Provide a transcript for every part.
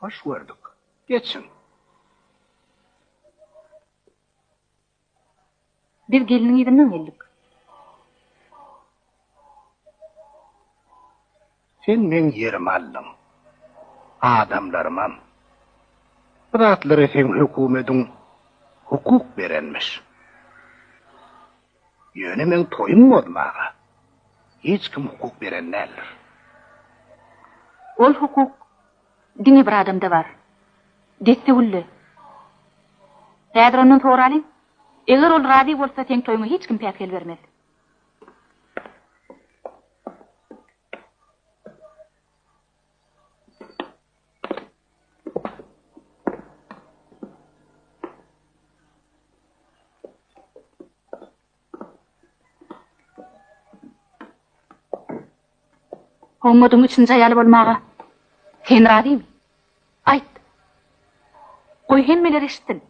Hoş gördük. Geçiň. Biz gelniň yzyndan geldik. Sen meň ýerimi aldyň. Adamlarymam. Bu zatlara seň hökümediň hukuk berenmiş. Ýöne meň toýumy bozmaga hiç kim hukuk beren däldir. Ol hukuk diňe bir adamda bar. Dessegülde. Häzir ondan soralyň. Eger ol razy bolsa, seň toýuňa hiç kim päsgel bermez. Hommadyň üçünji aýaly bolmaga sen razymy? Aýt. Goý hemmeler eşitsin.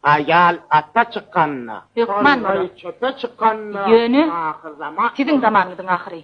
Aýal ata çykanda, Hökman bolar. çöpe çykanda, Ýöne ahyrzaman siziň zamanyňyzyň ahyry.